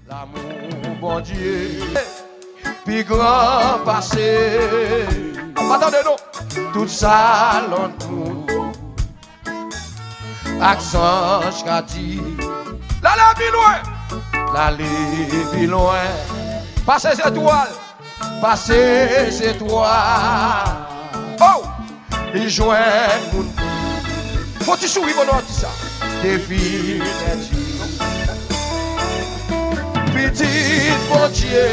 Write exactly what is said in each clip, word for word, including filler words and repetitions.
Lanmou Bondye pi gran pase. Pa tande non. Tout sa lòt moun ak zanj ka di. L ale pi lwen. L ale pi lwen. Pase zetwal. Pase zetwal. Oh! Li jwenn moun ki. Fò ti souri pandan w ap di sa. Te vin pèdi. Pitit Bondye.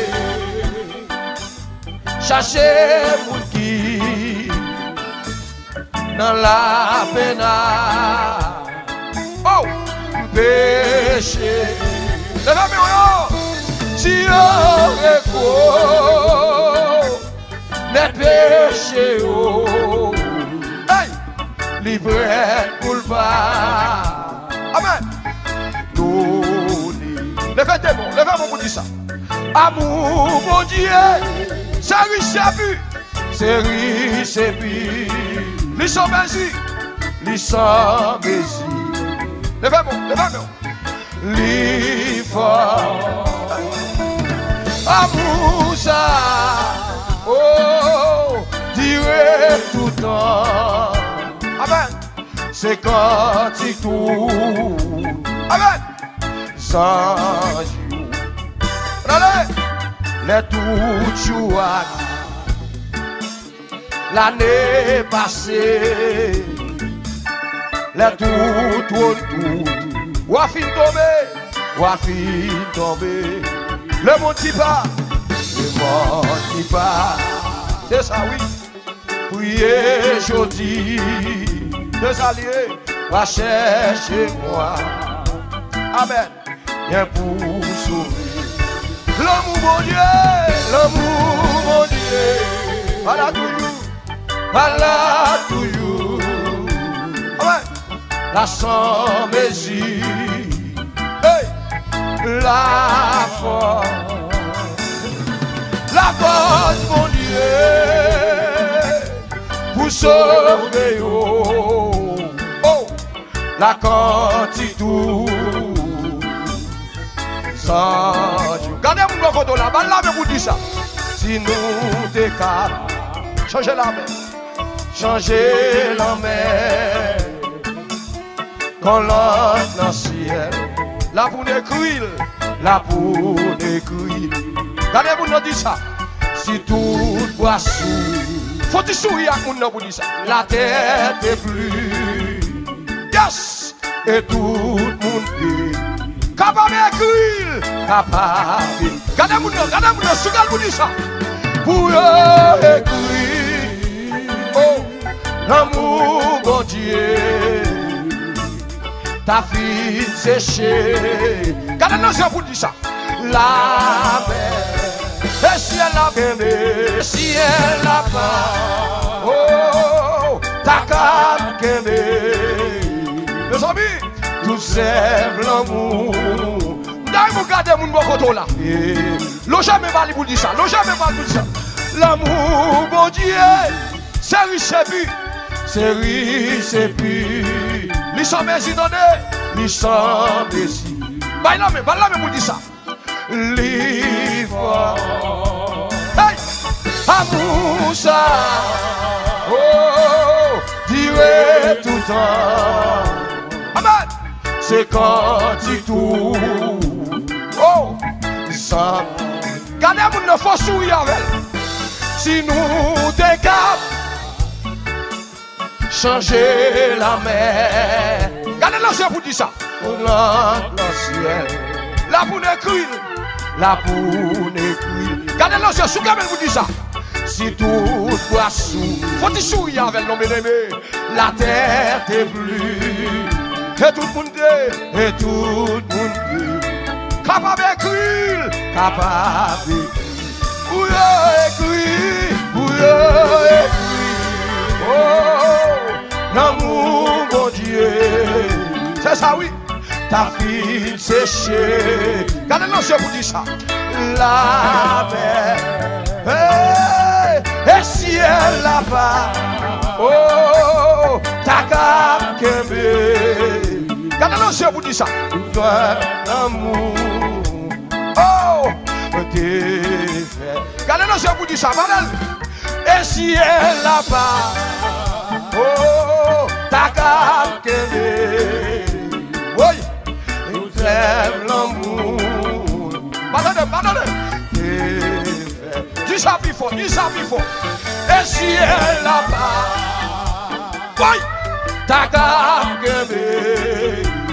Chache moun ki nan lapenn. Oh, peche. Leve men w yo. Si yo rekonèt peche yo. Hey! Li prèt pou l pa. Amèn. Done. Leve de nou. Leve men w pou di sa. Amou Bondye. Se rich, se pi. Se rich epi li san mezi, li san mezi. Leve men w, leve men w. Li fò. Amou sa, oh, dire toutan. Amèn. Se kantik tout. Amèn. Zanj yo. Rale. Lè tout jou ak lane pase, lè tout twòn tout wa fin tonbe, wa fin tonbe. Lemonn ki pa, lemonn ki pa. Se sa wi. Priye jodi, de salye, va chèche mwa. Amèn. Gen pou sove. Lanmou Bondye, lanmou Bondye. Pa la toujou, pa la toujou. Amèn. La san mezi. Hey! Lafòs. Lafòs Bondye pou sove yo. Oh! La kantik tout zanj yo. Gade moun bò kote w la, ba l lamen pou di sa. Si nou te ka chanje lamen. Chanje lanmè. Kon lòt nan syèl. La pou n ekri l. La pou n ekri l. Gade moun nan di sa. Si tout bwa sou. Fò ti souri ak moun nan pou di sa. Latè te pli. Yes! E tout moun te kapab ekri l, kapab. Gade moun nan, gade moun nan, sou gade moun nan sa. Pou yo ekri, oh, lanmou Bondye ta fin seche. Gade nan zye pou di sa. Lamè, e syèl la kenbe, syèl la pa, oh, ta kab kenbe. Mezanmi, tout zèv lanmou. M ta renmen w gade moun bò kote w la. Lonje men ba li pou l di sa. Lonje men ba li pou l di sa. Lanmou Bondye, se rich, se pi, se rich, se pi. Li san mezi, tande. Li san mezi. Bay lanmen, bay lanmen pou l di sa. Li fò. Hey! Amou sa, oh, dire toutan. Amèn. Se kantik tout, oh, sa. Gade moun nan, fò souri avè l. Si nou te kab chanje lanmè. Gade nan zye pou di sa. Pou nan, nan syèl. La pou n ekri l. La pou n ekri l. Gade nan zye, sou kenbe l pou di sa. Si tout bwa sou. Fò ti souri avè l non, byeneme. Latè te pli. E tout moun te. E tout moun te. Kapab ekri l. Kapab ekri. Pou yo ekri, pou yo ekri. Oh, lanmou Bondye. Se sa wi. Ta fin seche. Gade nan zye pou di sa. Lamè. Hey, e syèl la pa. Oh, ta kab kenbe. Gade nan zye pou di sa. Lanmou. Mesye pou di sa, pa bèl. E syèl la pa, oh, ta kab kenbe. Woy, tout zèv lanmou. Pa tande, pa tande. Di sa pi fò, di sa pi fò. E syèl la pa, woy, ta kab kenbe.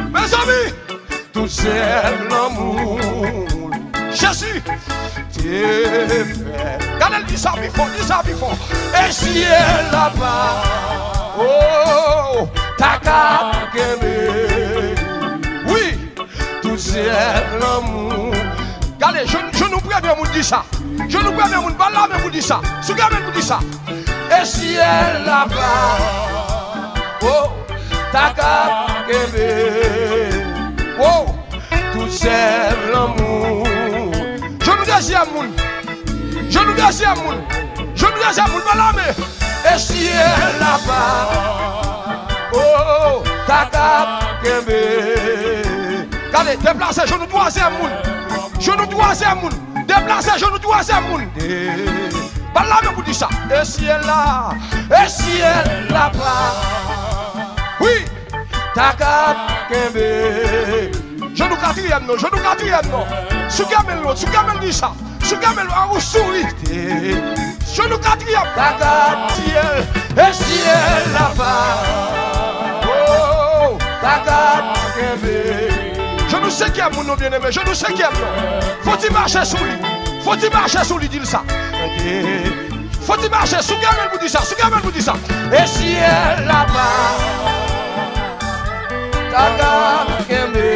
Mezanmi, tout zèv lanmou Jezi te fè. Gade l, di sa pi fò, di sa pi fò. E syèl la pa, oh, ta kab kenbe. Wi, tout zèv lanmou. Gade, je, je nou premye moun di sa. Je nou premye moun, ba l la men pou di sa. Sou gen men pou di sa. E syèl la pa, oh, ta kab kenbe. Oh, tout zèv lanmou. Je nou dezyèm moun. Je nou dezyèm moun. Je nou dezyèm moun, ba l la men. E syèl la pa, oh, ta kab kenbe. Gade, deplase je nou twazyèm moun. Je nou twazyèm moun. Deplase je nou twazyèm moun. Ba l la men pou di sa. E syèl la, e syèl la pa, wi, ta kab kenbe. Je nou katriyèm non, je nou katriyèm non. Sou gen men l, sou gen men l di sa. Sou gen men l, a ou souri. Je nou katriyèm. Ta kab syèl, e syèl la pa, oh, ta kab kenbe. Je nou senkyèm moun nou byeneme, je nou senkyèm non. Fò ti mache sou li. Fò ti mache sou li, di l sa. Fò ti mache, sou gen men l pou di sa, sou gen men l pou di sa. E syèl la pa, ta kab kenbe.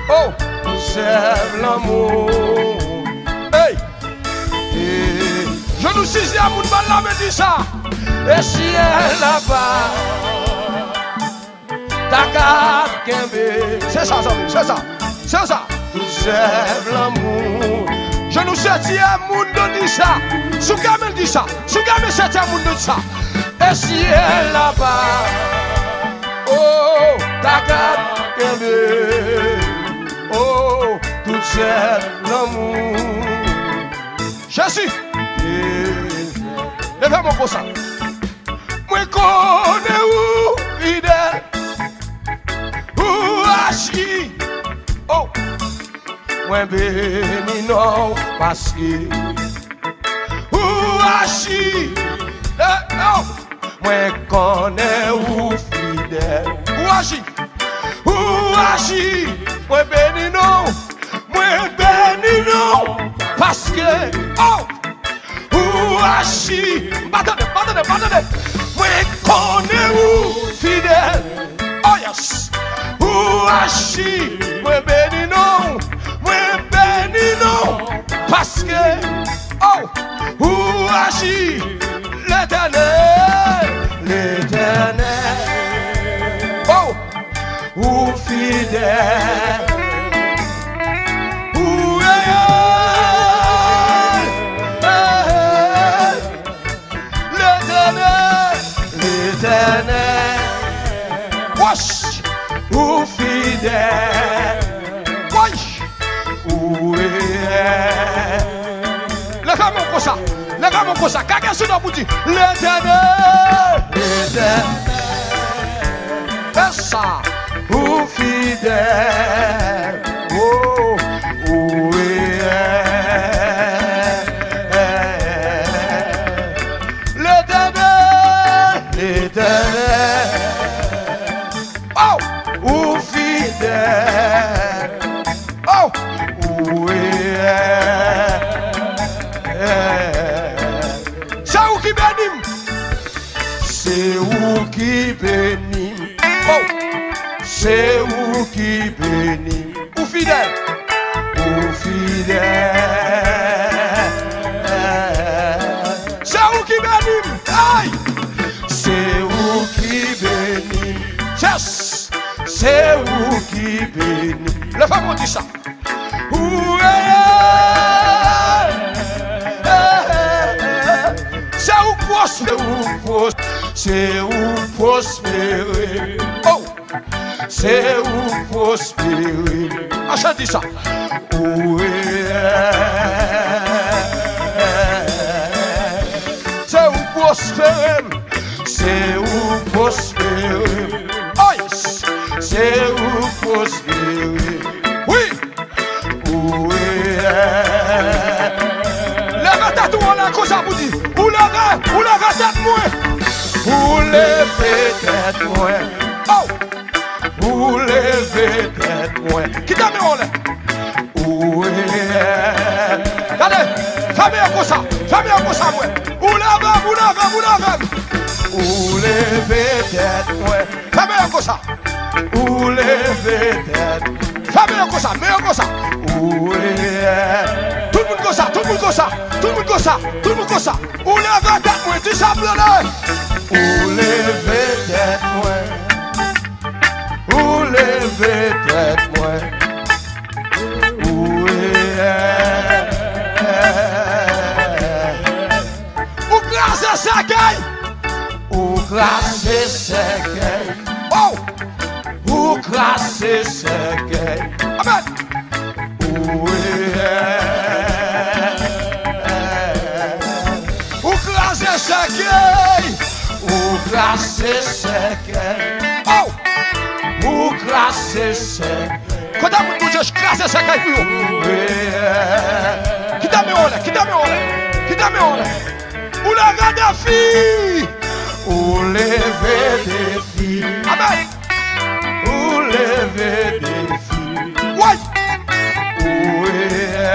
Oh, zèv lanmou. Hey! Hey! Je nou sizyèm moun, ba l la men di sa. E syèl la pa, ta kab kenbe. Se sa, zanmi, se sa. Se sa. Tout zèv lanmou. Je nou setyèm moun nou di sa. Sou gen men l di sa. Sou gen men setyèm moun nou di sa. E syèl la pa, oh, ta kab kenbe. Oh, tout zèv lanmou. Jezi. Leve men w konsa. Mwen konnen ou fidèl. Ou aji. Oh. Mwen beni non w paske ou aji. Eh, oh. Mwen konnen ou fidèl. Ou aji. Ou aji. Mwen beni non w. Mwen beni non w paske, oh, ou aji. M pa tande, m pa tande, m pa tande. Mwen konnen ou fidèl. Oh yes. Ou aji. Mwen beni non w. Mwen beni non w. Paske, oh, ou aji. Letènèl, Letènèl. Oh. Ou fidèl. Ou reyèl. Letènèl, Letènèl. Wòch. Ou fidèl. Wòch. Ou reyèl. Leve men w konsa. Leve men w konsa. Kage sou do pou di, Letènèl, Letènèl. Fè sa. Ou fidèl. Oh, ou reyèl. Letènèl, Letènèl. Oh, ou fidèl. Oh, ou reyèl. Se ou ki beni m. Se ou ki beni m. Oh, se ou ki beni m. Ou fidèl. Ou fidèl. Se ou ki beni m. Ay! Se ou ki beni m. Yes! Se ou ki beni m. Leve men w di sa. Ou reyèl. Se ou k pwospere. Se ou k pwos-, se ou k pwospere. Oh! Se ou k pwospere. Acha di sa. Ou reyèl. Se ou k pwospere. Oh yes! Se ou k pwospere. Wi! Ou ye. Leve tèt ou anlè konsa pou di, ou leve, ou leve tèt mwen. Ou leve tèt mwen. Oh! Ou leve tèt mwen. Kite men w anlè. Ou ye. Gade, fè men yo konsa, fè men yo konsa mwen. Ou leve m, ou leve m, ou leve m. Ou leve tèt mwen. Fè men yo konsa. Ou leve tèt. Fè men yo konsa, men yo konsa. Ou ye. Tout moun konsa, tout moun konsa, tout moun konsa, tout moun konsa. Ou leve tèt mwen, di sa m rele. Ou leve tèt mwen. Ou leve tèt mwen. Ou ye. Ou kraze sèkèy. Ou kraze sèkèy. Oh! Ou kraze sèkèy. Amèn. Ou ye. Ou kraze sèkèy. Ou kraze sèkèy. Oh! Ou kraze sèkèy. Kote moun Bondye kraze sèkèy pou yo? Kite men w anlè, kite men w anlè, kite men w anlè. Ou leve defi. Ou leve defi. Amèn. Ou leve defi. Woy! Ou ye.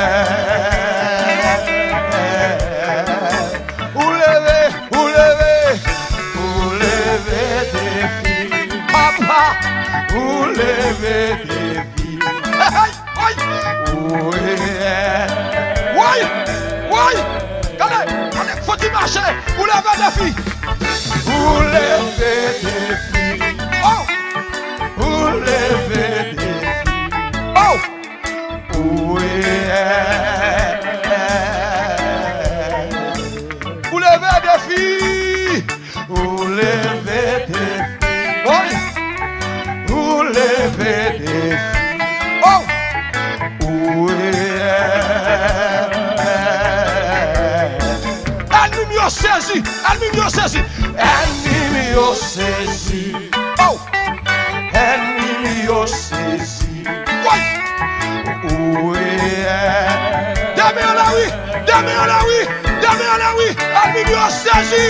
Ou leve, ou leve, ou leve defi. Papa, ou leve defi. Hey, hey, woy! Woy! Woy! Woy! Gade, gade, fò ti mache, ou leve defi. Ou leve defi. Oh! Ou leve defi. Oh! Ou ye. Ou leve defi. Ou leve defi. Woy! Ou leve defi. Oh! Ou ye. Ènmi m yo sezi. Ènmi m yo sezi. Ènmi m yo sezi. Oh! Ènmi m yo sezi. Woy! Ou ye. De men anlè wi. De men anlè wi. De men anlè wi. Ènmi m yo sezi.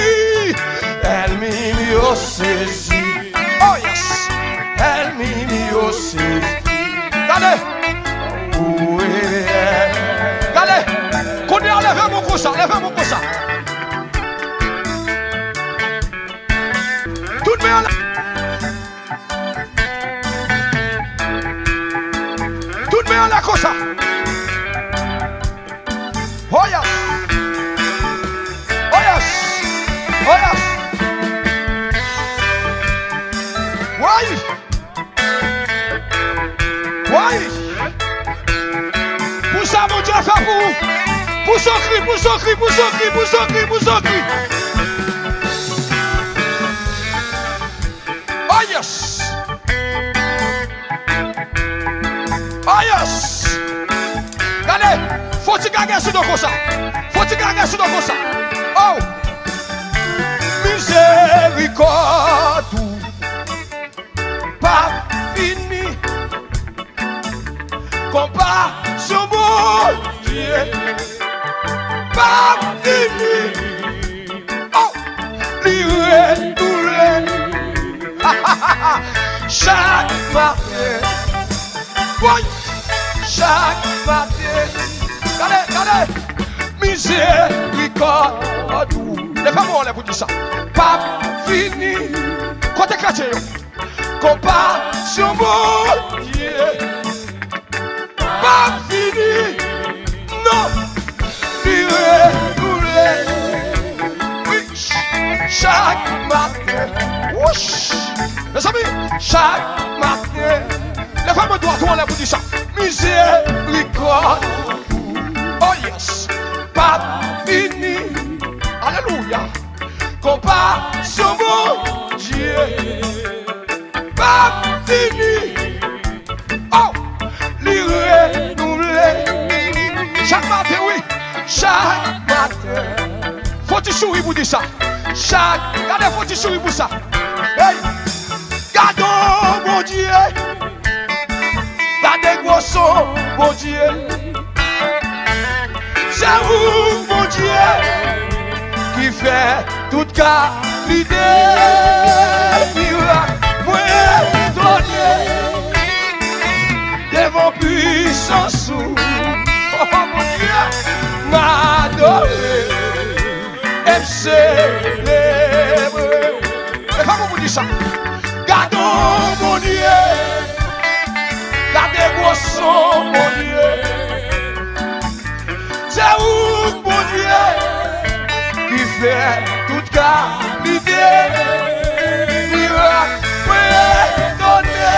Ènmi m yo sezi. Oh yes. Ènmi m yo sezi. Gade. Ou ye. Gade. Kounye a leve men w konsa. Leve men w konsa. Tout men anlè. Tout men anlè konsa. Oh yes. Oh yes. Oh yes. Woy. Woy. Pou sa Bondye fè pou ou. Pouse yon kri, pouse yon kri, pouse yon kri, pouse yon kri, pouse yon kri. Oh yes! Oh yes! Gade, fò ti gagè sou do konsa. Fò ti gagè sou do konsa. Oh! Mizerikòd ou pa fini. Konpasyon Bondye pa fini. Oh! Li renouvle chak maten. Woy! Chak maten. Gade, gade! Mizerikòd ou. Leve men w anlè pou di sa. P ap fini. Kote kretyen yo? Konpasyon Bondye p ap fini. Non. Li renouvle. Wi. Chak maten. Wouch. Mezanmi, chak maten. Leve men dwat ou anlè pou di sa. Mizerikòd. Oh yes. P ap fini. Alelouya. Konpasyon Bondye p ap fini. Oh! Li renouvle. Chak maten, wi. Chak maten. Fò ti souri pou di sa. Chak, gade fò ti souri pou sa. Hey! Gade on Bondye. Gade gwo son Bondye. Se ou Bondye ki fè tout kalite mirak. Mwen etone devan pwisans ou. Oh, Bondye, m adore. M selebre. Leve men pou di sa. Gade on Bondye. Gade gwo son Bondye. Se ou Bondye ki fè tout kalite mirak. Mwen etone.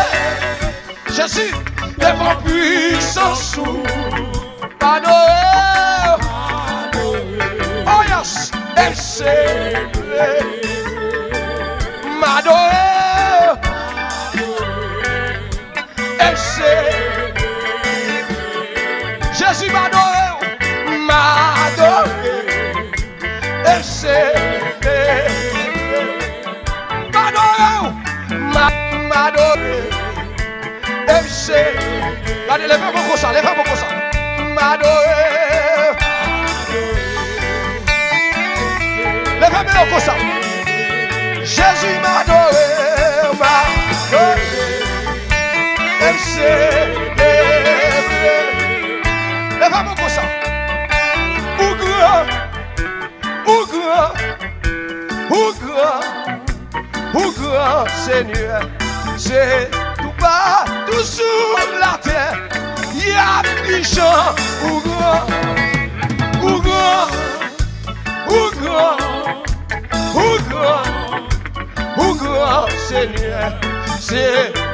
Jezi, devan pwisans ou. M adore. Oh yes, M C. M adore. M C. Jezi, m adore. M adore. M C. M adore. M adore. M C. Gade, leve men konsa, leve men konsa. M adore. Leve men yo konsa. Jezi, m adore, m adore. M C. Leve men konsa. Ou gran. Ou gran, ou gran, ou gran, Senyè. Se toupatou sou latè. Y ap di jan ou gran, ou gran, ou gran, ou gran. Ou gran, Senyè, se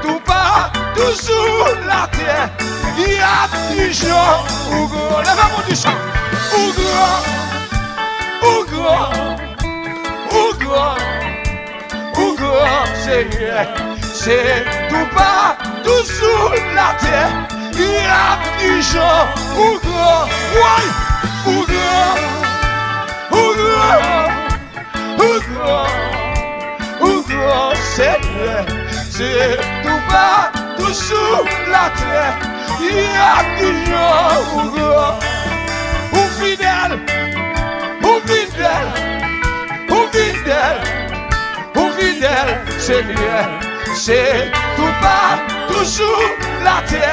toupatou sou latè. Y ap di jan ou gran. Leve men pou di sa. Ou gran, ou gran, ou gran, ou gran, Senyè, se toupatou sou latè. Y ap di jan ou gran. Woy! Ou gran, ou gran. Ou gran, ou gran, Senyè, se toupatou sou latè. Y ap di jan ou gran. Ou fidèl, ou fidèl, ou fidèl, ou fidèl, Senyè, se toupatou sou latè.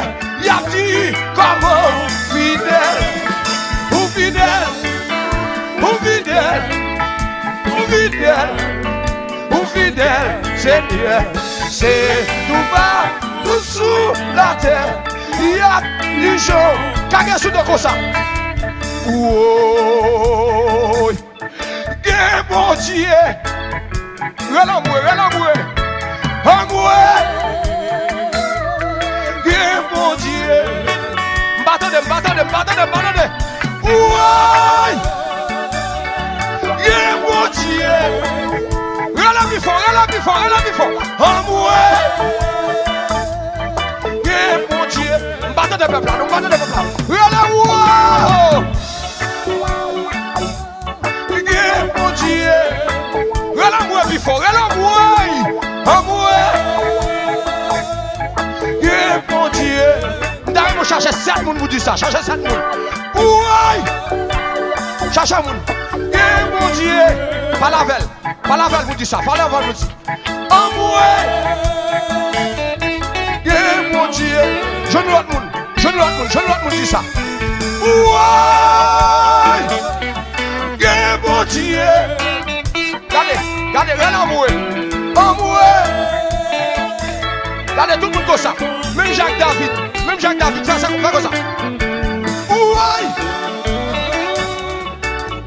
Y ap di kòman ou fidèl. Ou fidèl, ou fidèl, ou fidèl, ou fidèl, Senyè, se toupatou sou latè. Y ap di jan. Kage sou do konsa. Woy. Gen Bondye. Rele anmwe, rele anmwe. Anmwe. Gen Bondye. M pa tande, m pa tande, m pa tande, m pa tande. Woy! Gen Bondye. Rele pi fò, rele pi fò, rele pi fò. Anmwe. Gen Bondye. M pa tande pèp la, non, m pa tande pèp la. Rele wo! Gen Bondye. Rele anmwe pi fò. Rele anmwe. Anmwe. Gen Bondye. M ta renmen w chache sèt moun pou di sa. Chache sèt moun. Woy! Chache moun. Gen Bondye. Pale avè l. Pale avè l pou di sa. Pale avè l pou di. Anmwe. Gen Bondye. Jwenn lòt moun. Jwenn lòt moun. Jwenn lòt moun di sa. Woy! Gen Bondye. Gade, gade, rele anmwe. Anmwe. Gade tout moun konsa. Menm jan ak David. Menm jan ak David. Fè sa, fè konsa. Woy!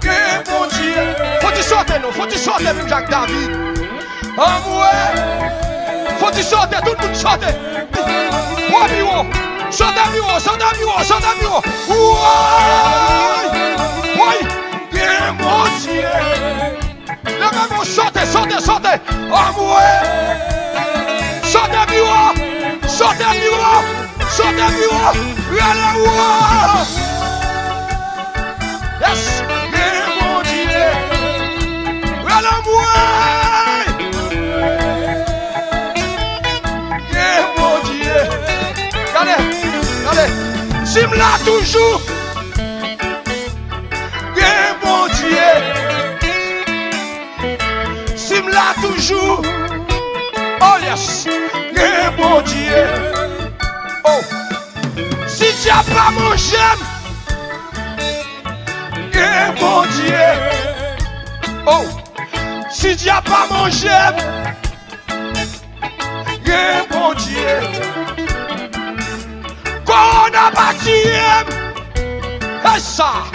Gen Bondye. Fò ti sote non, fò ti sote menm jan ak David. Anmwe. Fò ti sote, tout moun sote. Pran pi wo. Sote pi wo, sote pi wo, sote pi wo. Woy! Woy! Gen Bondye. Leve men w, sote, sote, sote. Anmwe. Sote pi wo. Sote pi wo. Sote pi wo. Rele wo. Yes. Gen Bondye. Rele wo. Si m la toujou, gen Bondye. Si m la toujou, oh yes, gen Bondye. Oh, si dyab pa manje m, gen Bondye. Oh, si dyab pa manje m, gen Bondye. Kowona pa tiye m. Hey sa,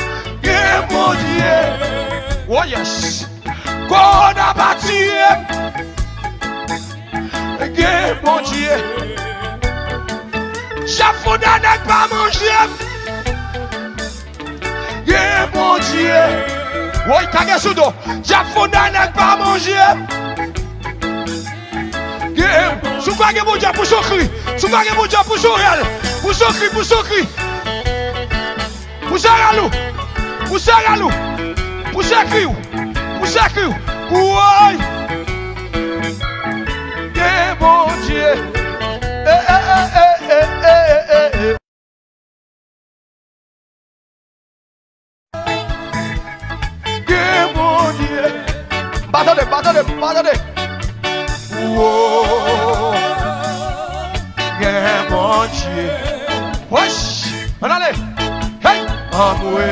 gen Bondye. Oh yes. Kowona pa tiye m. Gen Bondye. Dyab fonn nèg pa manje m. Gen Bondye. Woy, kage sou do. Dyab fonn nèg pa manje. Gen, si w kwè gen Bondye, pouse yon kri. Si w kwè gen Bondye, pouse yon rèl. Pouse yon kri, pouse yon kri. Pouse rèl ou. Pouse rèl ou. Pouse kri w. Pouse kri w. Woy. Gen Bondye. Eh, eh, eh, eh, eh, eh, eh, eh. Gen Bondye. M pa tande, m pa tande, m pa tande. Wo, gen Bondye. Wesh, ann ale. Hey, anmwe.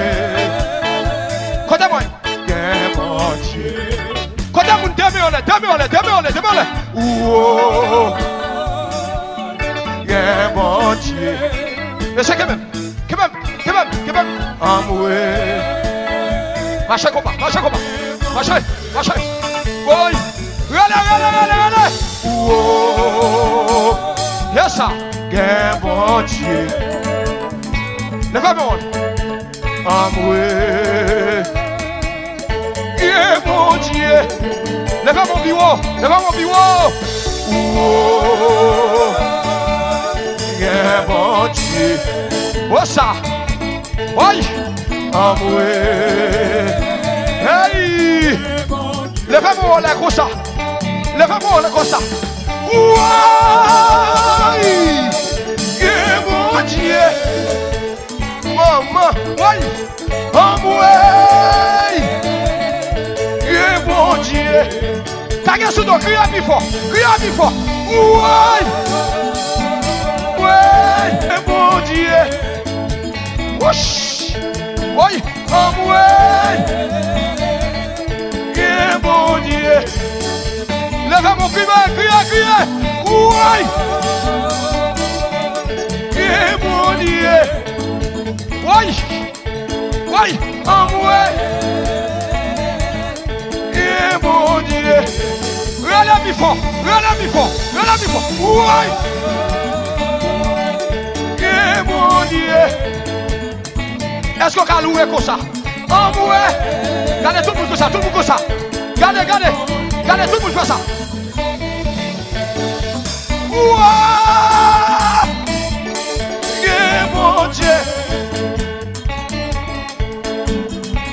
Kote mwen? Gen Bondye. Kote moun? De men anlè, de men anlè, de men anlè, de men anlè. Wo, gen Bondye. Mesye, kenbe m, kenbe m, kenbe m, kenbe m. Anmwe. Mache konpa, mache konpa. Mache, mache. Woy. Rele, rele, rele, rele. Wo, yes sa. Gen Bondye. Leve men w. Anmwe. Gen Bondye. Leve men w pi wo. Leve men w pi wo. Wo, gen Bondye. Wo sa. Woy. Anmwe. Hey. Leve men w anlè konsa. Leve men w anlè konsa. Woy. Gen Bondye. Manman, woy! Anmwey! Gen Bondye! Kage sou do, kriye pi fò! Kriye pi fò! Woy! Woy! Gen Bondye! Wouch! Woy! Anmwey! Gen Bondye! Leve men w, kriye, kriye, kriye! Woy! Gen Bondye! Woy! Woy! Anmwey! Gen Bondye! Rele pi fò! Rele pi fò! Rele pi fò! Woy! Gen Bondye! Èske w ka louwe konsa? Anmwey! Gade tout moun konsa, tout moun konsa. Gade, gade, gade tout moun fè sa. Wa! Gen Bondye.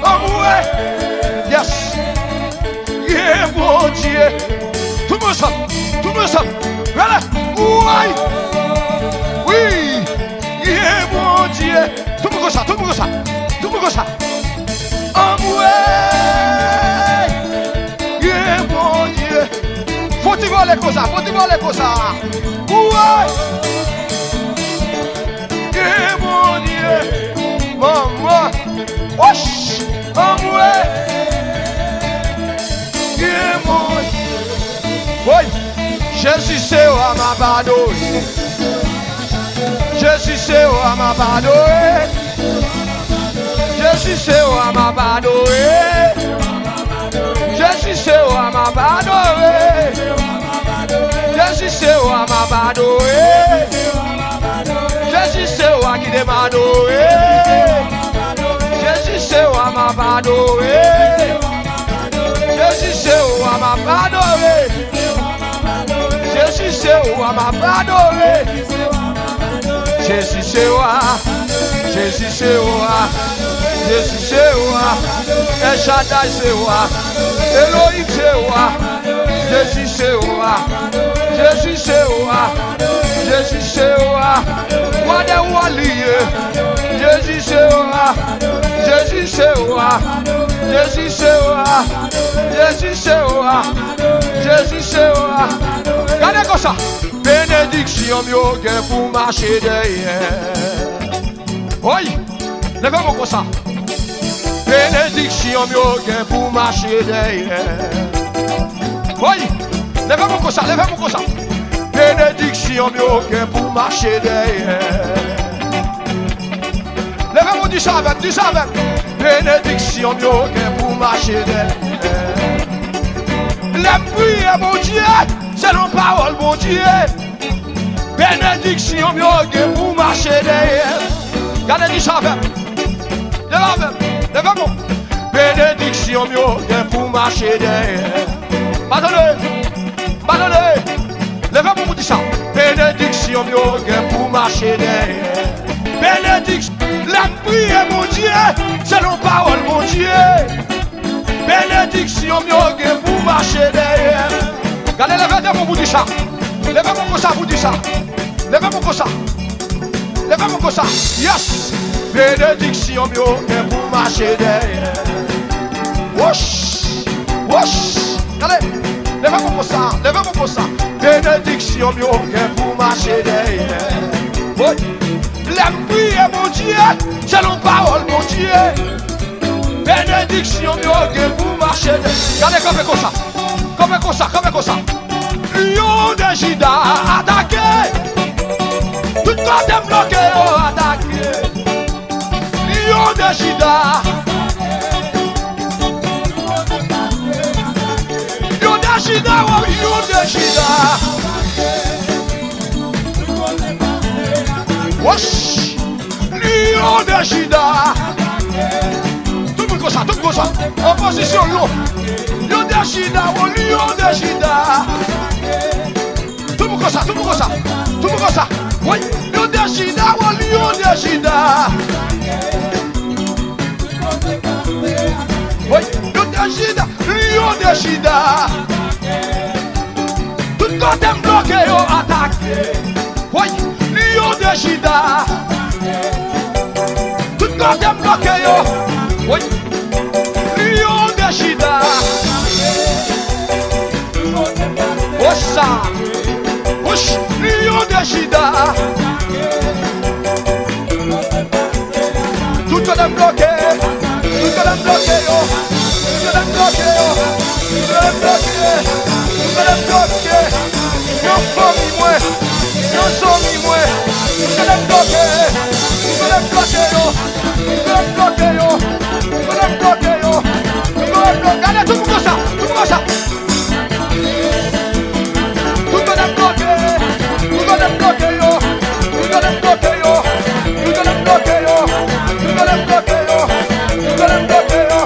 Anmwey! Yes! Gen Bondye. Tout moun ansanm. Tout moun ansanm. Rele. Woy! Wi! Gen Bondye. Tout moun konsa, tout moun konsa. Tout moun konsa. Anmwey! Gen Bondye. Fò ti vole konsa, fò ti vole konsa. Woy! Gen Bondye. Manman. Woch! Anmwey! Gen Bondye. Woy! Jezi se wa m ap adore. Jezi se wa m ap adore. Jezi se wa m ap adore. Jezi se wa m ap adore. Jezi se wa m ap adore. Jezi se wa ki de m adore. Jezi se wa m ap adore. Jezi se wa m ap adore. Jezi se wa m ap adore. Jezi se wa. Jezi se wa. Jezi se wa. El Shaddai se wa. Elohim se wa. Jezi se wa. Jezi se wa. Jezi se wa. Wa dè wa li ye. Jezi se wa, Jezi se wa, Jezi se wa, Jezi se wa. Gade konsa. Benediksyon m yo gen pou mache dèyè. Oy! Leve men w konsa. Benediksyon m yo gen pou mache dèyè. Oy! Leve men w konsa, leve men w konsa. Benediksyon m yo gen pou mache dèyè. Leve men w, di sa avè m, di sa avè m. Benediksyon m yo gen pou mache dèyè. Lè m priye Bondye, selon pawòl Bondye. Benediksyon m yo gen pou mache dèyè. Gade, di sa avè m. Leve avè m. Leve men w. Benediksyon m yo gen pou mache dèyè. Pa tande. Pa tande. Leve men w pou di sa. Benediksyon m yo gen pou mache dèyè. Benediksyon. Lè m priye Bondye, selon pawòl Bondye. Benediksyon m yo gen pou mache dèyè. Gade, leve de men w pou di sa. Leve men w konsa pou di sa. Leve men w konsa. Leve men w konsa. Yes. Benediksyon m yo gen pou mache dèyè. Woch! Woch! Gade. Leve men w konsa. Leve men w konsa. Benediksyon m yo gen pou mache dèyè. Woy! Lè m priye Bondye, selon pawòl Bondye. Benediksyon m yo gen pou mache de. Gade, kanpe konsa. Kanpe konsa, kanpe konsa. Lyon de Jida atake. Tout kote m bloke yo atake. Lyon de Jida. Lyon de Jida, oh, Lyon de Jida. Woch! Lyon de Jida. Tout moun konsa, tout moun konsa. An pozisyon, Lyon. Lyon de Jida, oh, Lyon de Jida. Tout moun konsa, tout moun konsa. Tout moun konsa. Wi, Lyon de Jida, oh, Lyon de Jida. Wi, Lyon de Jida, Lyon de Jida. Tout kote m bloke yo atake. Woy, Lyon de Jida. Tout kote m bloke yo. Woy, Lyon de Jida. Woy sa. Wouch, Lyon de Jida. Tout kote m bloke, tout kote m bloke yo, tout kote m bloke yo, tout kote m bloke, tout kote m bloke. Nan fanmi mwen, nan zanmi mwen, tout kote m bloke, tout kote m bloke yo, tout kote m bloke yo, tout kote m bloke yo, tout kote m bloke. Gade tout moun konsa, tout moun konsa. Tout kote m bloke, tout kote m bloke yo, tout kote m bloke yo, tout kote m bloke yo, tout kote m bloke yo, tout kote m bloke yo,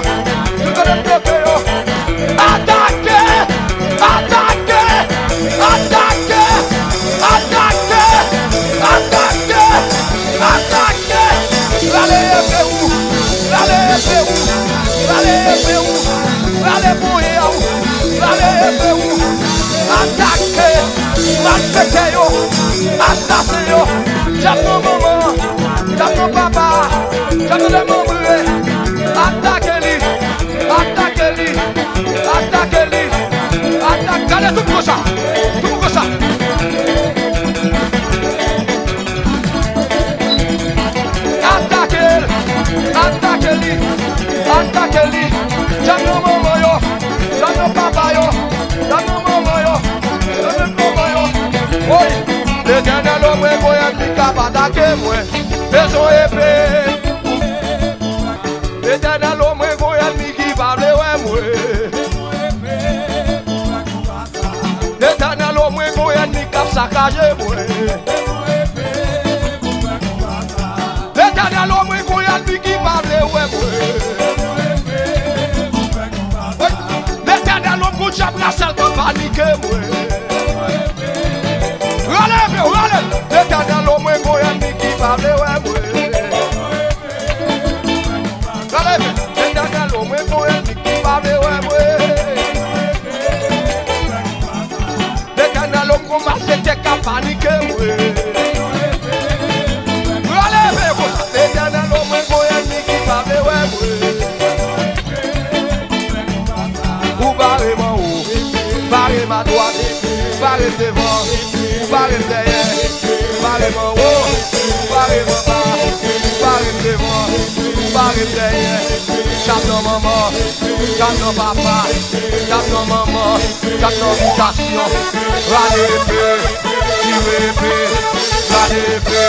tout kote m bloke yo. Atake! Atake! Atake! Atake! Atake! Atake! Rale epe ou! Rale epe ou! Rale epe ou! Rale ponyè ou! Rale epe ou! Atake! Malfektè yo! Asasen yo! Dyab nan manman! Dyab nan papa! Dyab nan demanbre! Atake li! Atake li! Atake li! Atake! Gade tout moun konsa! Tout moun konsa! Atake l! Atake li! Atake li! Dyab nan manman yo! Dyab nan papa yo! Dyab nan manman yo! Dyab nan manman yo! Woy! Letènèl o mwen, gon ènmi k ap atake mwen. Bezwen epe. Letènèl o mwen, gon ènmi ki pa vle wè mwen. Letènèl o mwen, gon ènmi k ap sakaje mwen. Letènèl o mwen, gon ènmi ki pa vle wè mwen. Letènèl o mwen, gon dyab Rachèl k ap panike mwen. Rale epe w, rale! Letènèl o mwen, gon ènmi ki pa vle wè mwen. Rale epe! Letènèl o mwen, gon ènmi ki pa vle wè mwen. Letènèl o mwen, gon malfektè k ap panike mwen. Rale epe konsa! Letènèl o mwen, gon ènmi ki Dèyè, chat nan manman, chat nan papa, chat nan manman, chat nan bitasyon. Rale epe, tire epe, rale epe,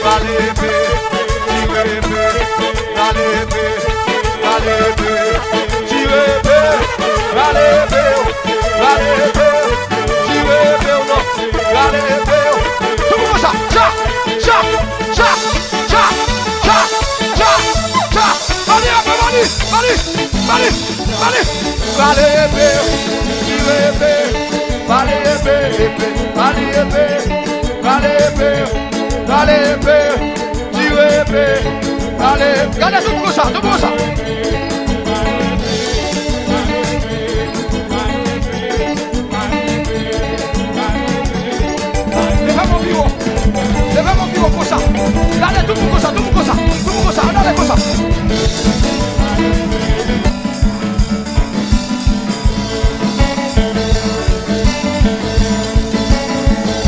rale epe, tire epe, rale epe, rale epe, tire epe, rale epe, rale epe, tire epe, non, rale epe. Tout moun konsa, cha, cha, cha, cha, cha, cha, cha. Mali, mali, mali, mali, mali. Rale epe, tire epe, rale epe, epe, rale epe, rale epe, rale epe, tire epe, rale. Gade tout moun konsa, tout moun konsa. Leve men w pi wo. Leve men w pi wo konsa. Gade tout moun konsa, tout moun konsa, tout moun konsa. Ann ale konsa.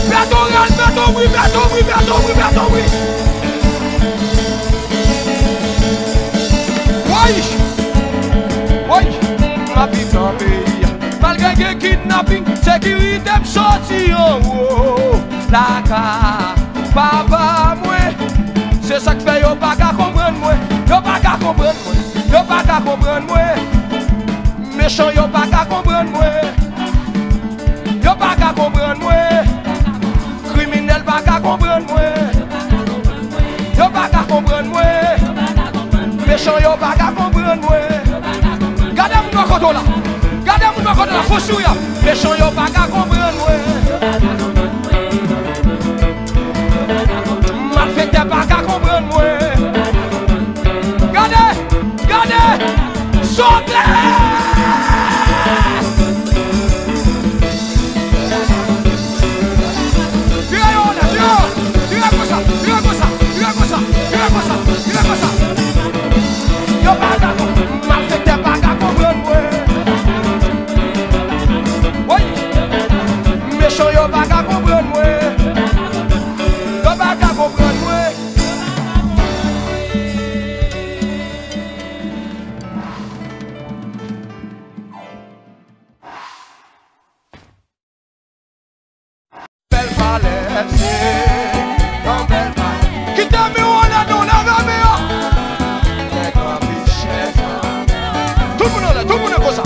Pètonrèl, Pètonbri, Pètonbri, Pètonbri, Pètonbri. Woy! Woy! M ap viv nan peyi a. Malgre gen kidnaping, sekirite m soti anwo lakay papa mwen. Se sa k fè yo pa ka konprann mwen. Yo pa ka konprann mwen. Yo pa ka konprann mwen. Mechan yo pa ka konprann mwen. Yo pa ka konprann mwen. Kriminèl pa ka konprann mwen. Yo pa ka konprann mwen. Mechan yo pa ka konprann mwen. Gade moun bò kote w la. Gade moun bò kote w la. Fò souri a. Mechan yo pa ka konprann mwen. Malfektè pa ka konprann mwen. Gade, gade, sote! Vire yo, vire yo, vire konsa, vire konsa, vire konsa, vire konsa, vire konsa. Yo pa ka konprann, malfektè pa ka konprann mwen. Woy! Mechan yo pa ka konprann mwen. Yo pa ka konprann mwen. Bèl valè, se yon bèl valè. Kite men w anlè non, leve men w. Nèg anpil chèz. Tout moun anlè, tout moun konsa.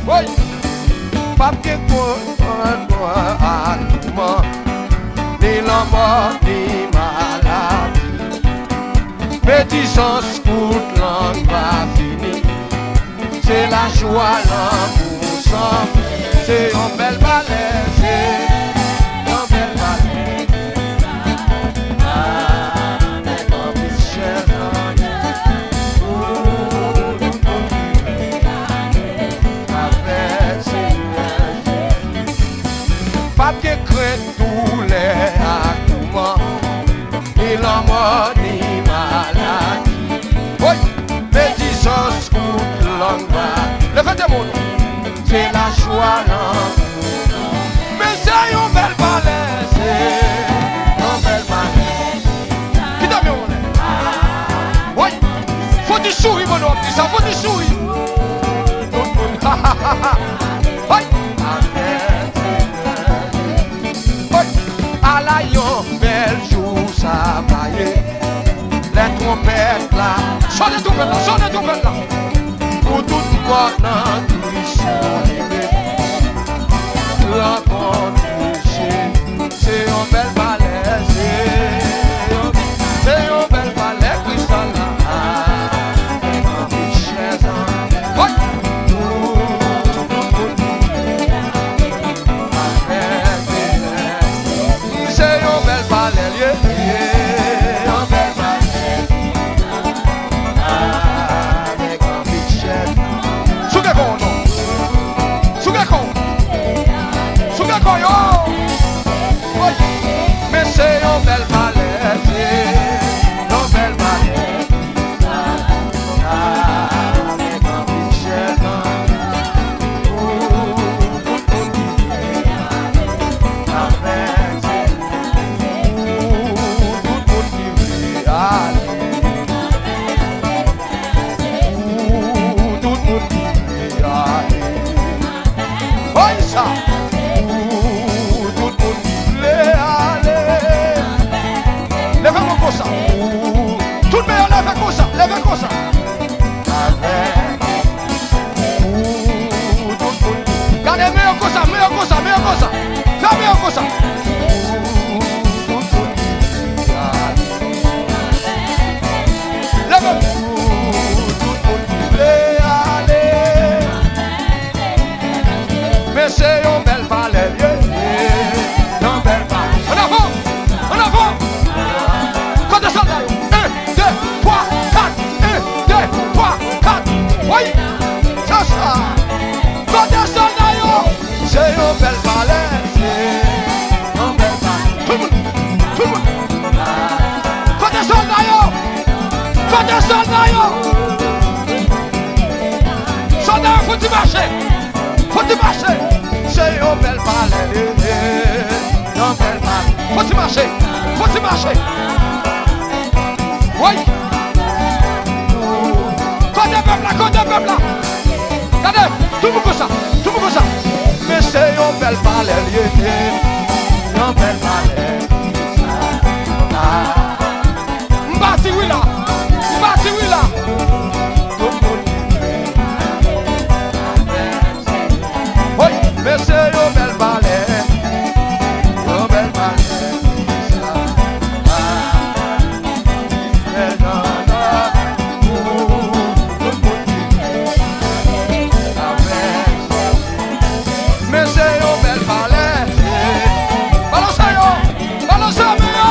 Woy! P ap gen konprann mwen ak touman, ni lanmò, ni maladi. Medizans kout lang pa fini. Se lajwa, lanmou san fen. Se yon bèl valè, se yon bèl valè. Avèk anpil chèz anlè. Pou tout moun ki vle ale avèk Senyè Jezi. P ap gen krent, doulè ak touman, ni lanmò, ni maladi. Woy! Medizans kout lang pa. Leve de moun. Se lajwa, lanmou. Men se yon bèl valè, se yon bèl valè. Kite men w anlè. Woy! Fò ti souri pandan w ap di sa, fò ti souri. Tout moun. Woy! Amèn. Woy! Ala yon bèl jou sa va ye. Lè twonpèt la. Sonnen twonpèt la, sonnen twonpèt la. Pou tout mò nan Kris yo leve. Rankontre Jezi. Se yon bèl valè, se yon, se yon bèl valè Kris la. Anpil chèz anlè. Woy! Tout moun. Avèk Se yon bèl valè l ye, yon bèl valè. Avèk anpil chèz. Souke kò w non. Souke kò w. Souke kò yo. Woy. Konsa. Leve. Pou tout moun ki vle ale. Men se yon bèl palè l ye. Yon bèl palè. Ann avan! Ann avan! Kote sòlda yo? En, de, twa, kat. En, de, twa, kat. Woy! Sa, sa. Kote sòlda yo? Se yon bèl palè, se yon bèl palè. Tout moun, tout moun. Kote sòlda yo? Kote sòlda yo? Sòlda yo, fò ti mache. Fò ti mache. Se yon bèl palè, se yon bèl palè. Fò ti mache. Fò ti mache. Woy! Kote pèp la, kote pèp la? Gade, tout moun konsa, tout moun konsa. Men se yon bèl palè l ye, ye. Yon bèl palè. M pati wi la, m pati wi la. Tout moun ki vle. Woy, men se yon bèl palè, yon bèl palè. Men se yon bèl palè. Balanse yo! Balanse men yo!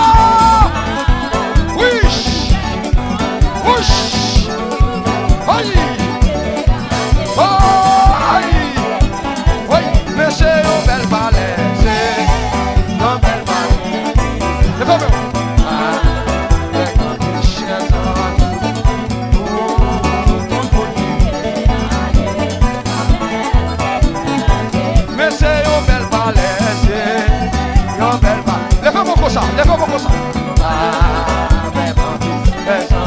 Wouch! Wouch! Ay! Oh! Ay! Woy, men se yon bèl palè, se yon bèl palè. Leve men w. Avèk anpil chèz an. Men se yon bèl palè, se yon bèl palè. Leve men w konsa, leve men w konsa. Avèk anpil chèz an.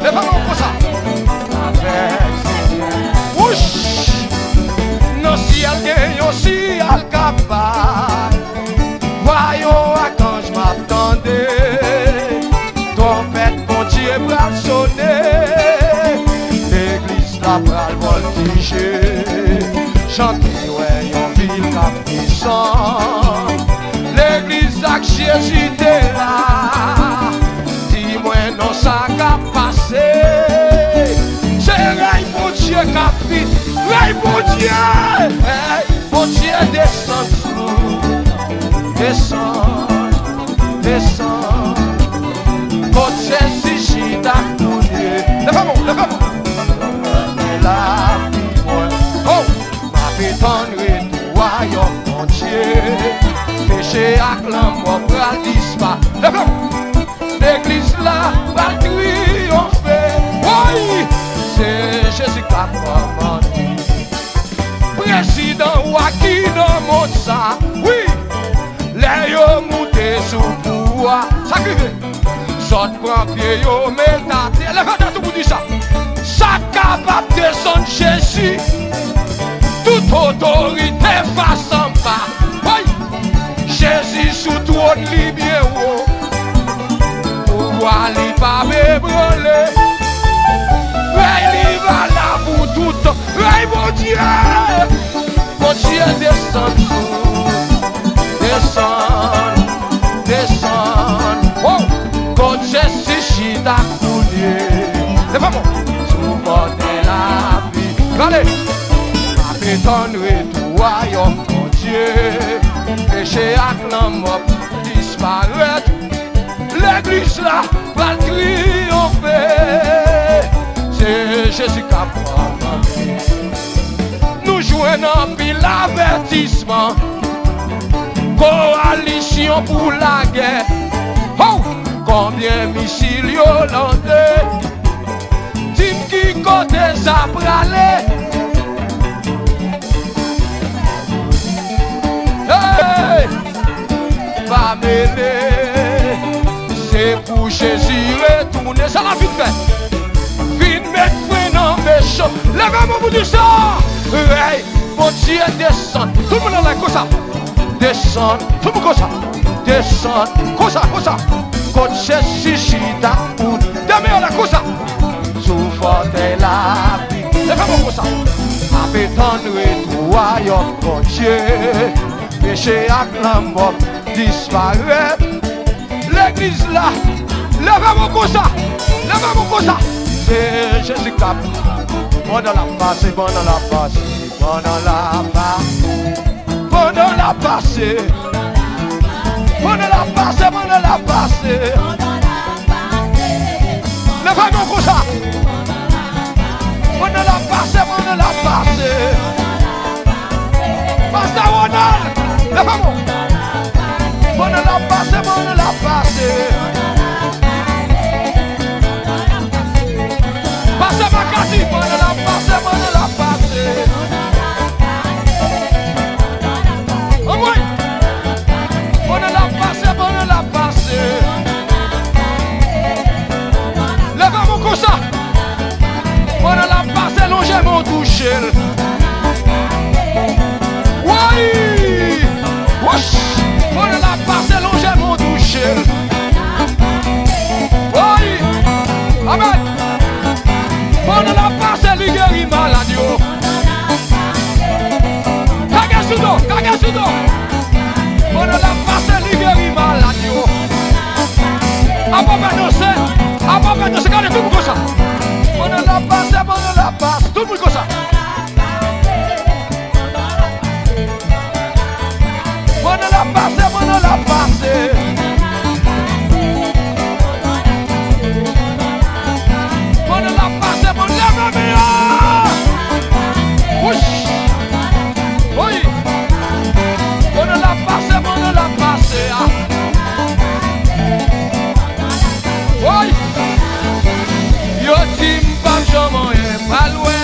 Leve men w konsa. Wouch! Nan syèl gen yon siyal k ap bay. Vwa yon akanj m ap tande. Twonpèt Bondye pral sone. Legliz la pral vòltije. Jan ki wè yon vil k ap desann. Legliz ak Jezi te la. Di mwen non sa k ap pase. Se rèy Bondye k ap vin. Rèy Bondye! Rèy Bondye desann sou nou. Desann, desann. Kot Jezi chita kounye. Leve men w, leve men w. Mwen la pi lwen. Oh! M ape tann retou wayòm Bondye. Peche ak lanmò pral dispa. Leve men w. Legliz la pral triyonfe. Woy! Se Jezi k ap kòmande. Prezidan wa ki nan mond sa, wi. Lè yo moute sou pouvwa, sa k rive? Zòt pran pye yo, met atè. Leve tèt ou pou di sa. Sa k kapab desann Jezi? Tout otorite fas anba. Woy! Jezi sou twòn li byen wo. Pouvwa li p ap ebranle. Rèy li valab pou tout tan. Rèy Bondye! Bondye desann sou. Desann, desann. Oh! Kot Jezi chita kounye. Leve men w. Sou fòtèy lavi. Gade! M ape tann retou wayòm Bondye. Peche ak lanmò disparèt. Legliz la pral triyonfe. Se Jezi k ap kòmande. Nou jwenn anpil avètisman. Kowalisyon pou lagè. Ho! Konbyen misil yo lande? Di m ki kote sa prale? Hey! Pa mele, se pou Jezi retounen. Sa l ap vin fè? Vin met fren nan mechan. Leve men w pou di sa. Rèy Bondye desann. Tout moun anlè konsa. Desann. Tout moun konsa. Desann. Konsa, konsa. Kot Jezi chita pou demen anlè konsa. Sou fòtèy lavi. Leve men w konsa. Etan retou wayòm Bondye, peche ak lanmò disparèt. Legliz la, leve men w konsa, leve men w konsa. Se Jezi k ap, pandan l ap pase, pandan l ap pase, pandan l ap pase, pandan l ap pase, pandan l ap pase, pandan l ap pase. Leve men w konsa. Pandan l ap pase, pandan l ap pase. Pastè Ronald, leve men w. Pandan l ap pase, pandan l ap pase. Pastè Makati, pandan l ap pase, pandan l ap pase. Anmwey! Pandan l ap pase, pandan l ap pase. Leve men w konsa. Pandan l ap pase, lonje men w touche l. Woy! Wouch! Pandan l ap pase, lonje men w touche l. Woy! Amèn! Pandan l ap pase, li geri malad yo. Kage sou do, kage sou do. Pandan l ap pase, li geri malad yo. Apa fè danse, apa fè danse, gade tout moun konsa. Pandan l ap pase, pandan l ap pase, tout moun konsa. Pandan l ap pase, pandan l ap pase. Pandan l ap pase, pandan l ap pase. Wouch! Woy! Pandan l ap pase, pandan l ap pase a. Woy! Yo di m p ap janm anyen pral wè.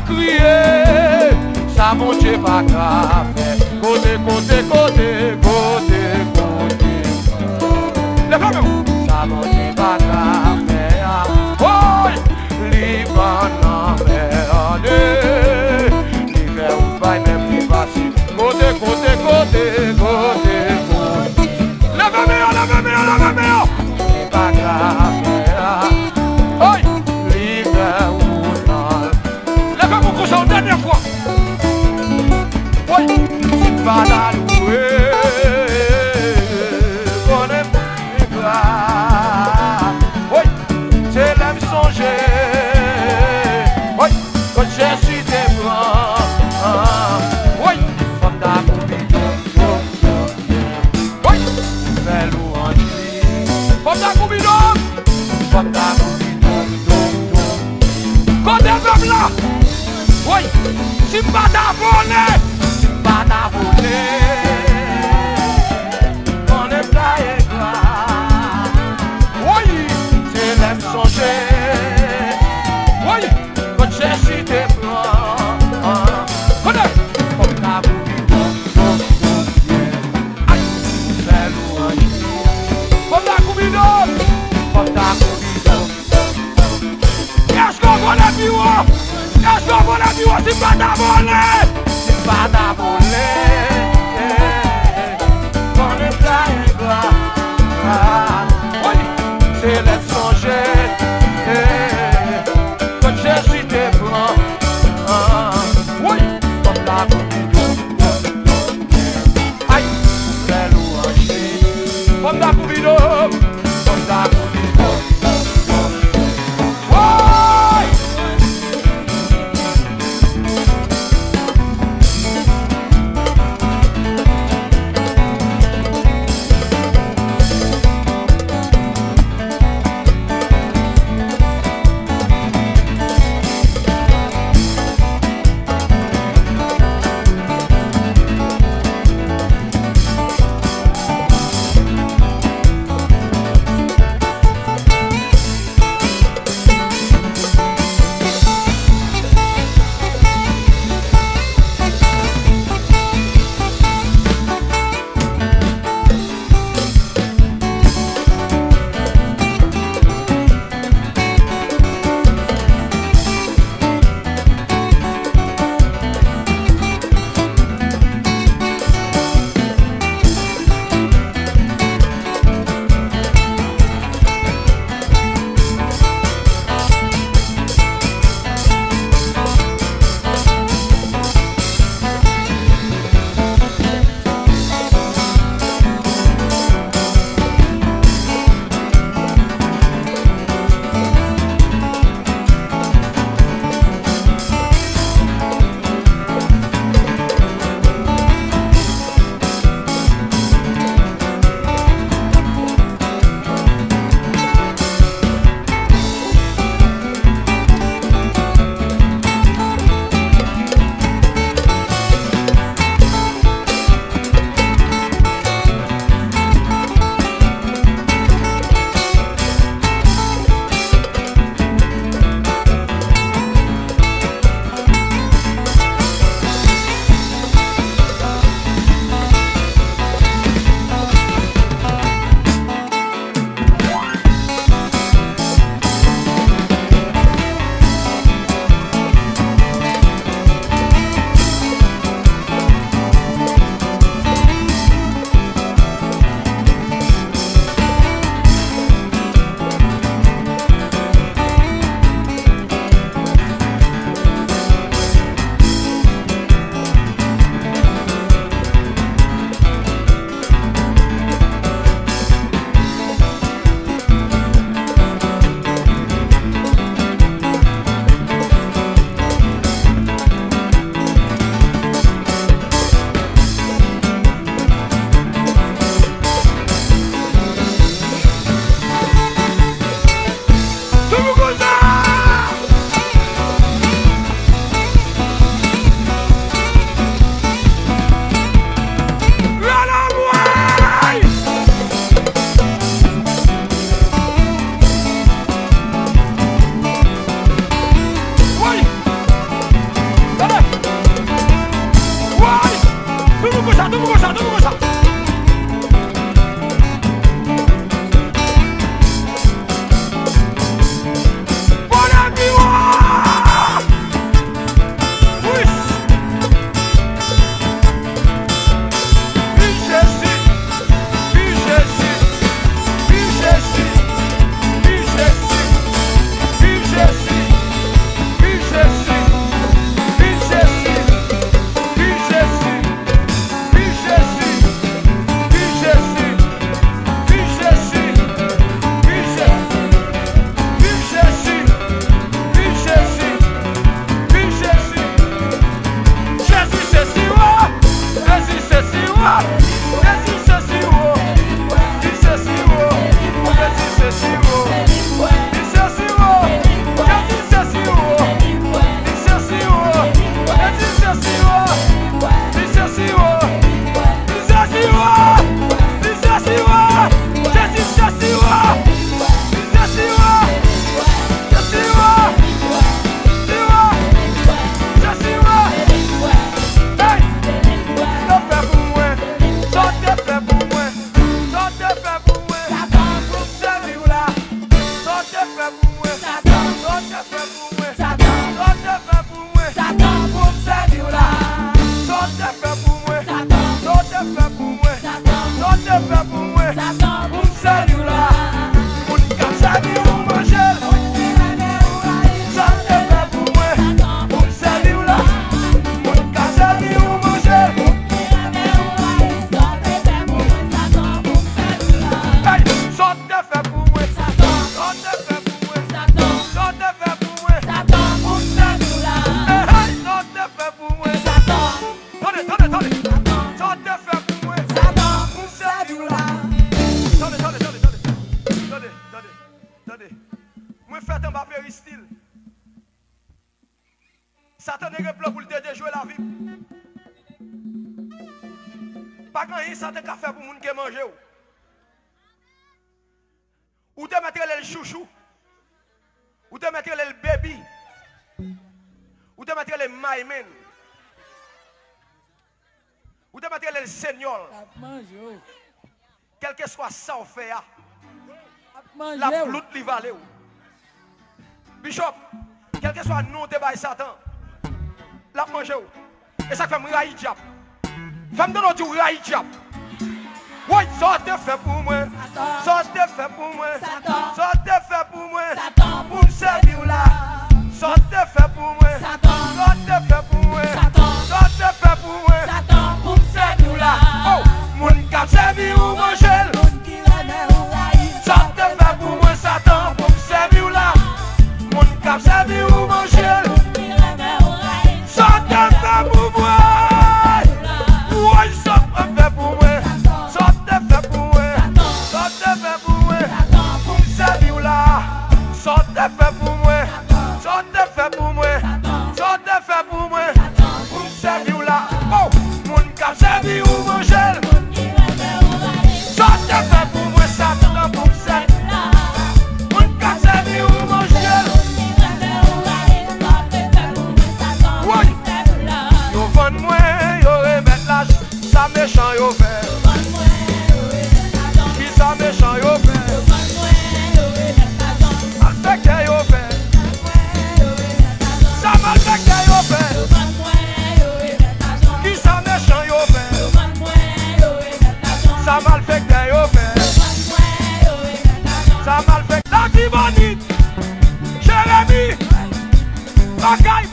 Kriye, sa Bondye pa ka fè. Kote, kote, kote, kote, kote. Leve men w. Sa Bondye pa ka fè a. Woy! Li pa nan mède. Li fè wout bay menm li fasil. Kote, kote, kote, kote, kote. Leve men yo, leve men yo, leve men yo. Li pa ka fè a. Oy! Li fè wout nan. Leve men w konsa yon dènye fwa. Woy! Si m pa ta louwe, konnen m ta engra. Woy! Se lè m sonje. Woy! Kot Jezi te pran. Woy! Fò m ta kouri. Woy! Fè lwanj li. Fò m ta kouri dòm. Fò m ta kouri dòm, dòm, dòm. Kote pèp la? Woy! Si m pa ta vole, si m pa ta vole, konnen m ta engra. Woy! Se lè m sonje. Woy! Kot Jezi te pran. Kote? Fò m ta kouri dòm, dòm, dòm, yeah. Ay, fè lwanj li. Fò m ta kouri dòm. Fò m ta kouri dòm. Èske w vole pi wo? Èske w vole pi wo? Si m pa ta vole, si m pa ta vole, konnen m ta engra. Woy, se lè m sonje. Kot Jezi te pran. Woy, fò m ta kouri dòm. Ay, fè lwanj li. Fò m ta kouri dòm. Fò m ta kouri dòm. Woy! Satan. Sa w te fè pou mwen. Satan. Pou m sèvi w la. Sa w te fè pou mwen. Satan. Sa w te fè pou mwen. Satan. Sa w te fè pou mwen. Satan. Pou m sèvi w la. Moun k ap sèvi w manje l. Moun ki renmen w rayi l. Sa w te fè pou mwen. Satan. Pou m sèvi w la. Moun k ap sèvi w manje l. Moun ki renmen w rayi l. Sa w te fè pou mwen. Satan. Pou m sèvi w la. Hey! Sa w te fè pou mwen. Satan. Sa w te fè pou mwen. Satan. Sa w te fè pou mwen. Satan. Pou m sèvi w la. Hey, hey, sa w te fè pou mwen. Satan. Tande, tande, tande. Satan. Sa w te fè pou mwen. Satan. Pou m sèvi w la. Tande, tande, tande, tande. Tande, tande, tande. Mwen fèt anba peristil. Satan te gen plan pou l te dejwe lavi m. Pa gen anyen Satan ka fè pou moun ke manje w. Ou te mèt rele l chouchou. Ou te mèt rele l baby. Ou te mèt rele l my man. Ou te mèt rele l senyò. L ap manje w. Kèlkeswa sa w fè a, l ap manje w. L ap lout li vale w. Bishop, kèlkeswa non w te bay Satan, l ap manje w. E sa k fè m rayi dyab. Fè m tande w di w rayi dyab. Woy, sa w te fè pou mwen. Sa w te fè pou mwen. Sa w te fè pou mwen. Pou m sèvi w la. Sa w te fè pou mwen. Sa w te fè pou mwen. Sa w te fè pou mwen. Pou m sèvi w la. Oh, moun k ap sèvi w manje l. Moun ki renmen w rayi l. Sa w te fè pou mwen, Satan, pou m sèvi w la. Moun k ap sèvi w manje l. Moun ki renmen w rayi l. Sa w te fè pou mwen. Woy, sa w te fè pou mwen. Sa w te fè pou mwen. Sa w te fè pou mwen. Pou m sèvi w la. Sa w te fè pou mwen. Sa w te fè pou mwen. Sa w te fè pou mwen. Pou m sèvi w la. Oh, moun k ap sèvi w manje l. Sa w te fè pou mwen, Satan, pou m sèvi w la. Moun k ap sèvi w manje l. Woy! Yo vann mwen, yo remèt lajan. Sa mechan yo fè? Kisa mechan yo fè? Malfektè yo fè? Sa malfektè yo fè? Kisa mechan yo fè? Sa malfektè yo fè? Sa malfektè. Latibonit, Jeremi, Lakay,